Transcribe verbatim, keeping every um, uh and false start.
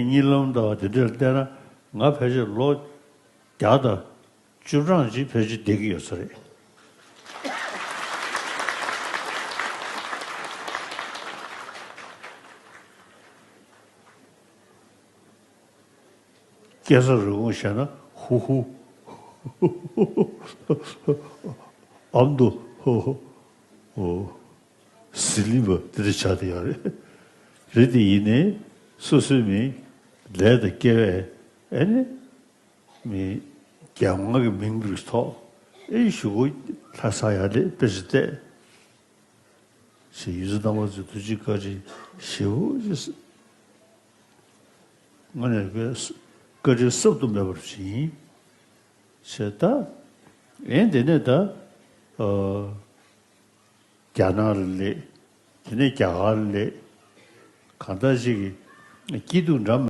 གཉིད་ལམ་དང་དེ་འདྲ་ལ་བལྟས་ན་ང་ཕལ་ཆེར་ལོ་བརྒྱ་དང་བཅུ་གྲངས་ཅིག་ཕལ་ཆེར་བསྡད་ཀྱི་ཡོད་ས་རེད། སྐྱེ་ས་རུས་གོང་བཤད་ན་ཧུ་ཧུ། ཨམ་དུ་ཧོ་ཧོ། ཨོ། ཟི་ལིང་བ་དེ་འདྲ་ཆགས་བསྡད་ཡོད་རེད། རེད་དེ་ཡིན་ནའི་སོ་སོའི་མི་ལས་དང་སྐལ་བས་ཨེ་ནི་མི་རྒྱལ་དབང་གི་མིང་གི་ཐོག་ཨེ་ཞུ་གུ་ལྷ་ས་ཡར་ལས་དཔེ་ཆ་བལྟས། ཞེས་ཡུལ་ཚོ་རྣམ་པ་ཚོས་ཐུགས་རྗེ་བཀའ་དྲིན་ཞེ་པོ་ཅིག་ངོས་ནས་བཀའ་དྲིན་གསབ་ཏུ་མེད་པར་བྱིན། ཞེས་ད་ཨེ་འདི་ནས་ད་ཨ་རྒྱ་ནག་ལ་སླེབས། དེ་ནས་རྒྱ་གར་ལ་སླེབས། གང་ལྟར་ཅིག་གི་སྐྱིད་སྡུག་འདྲ་མི་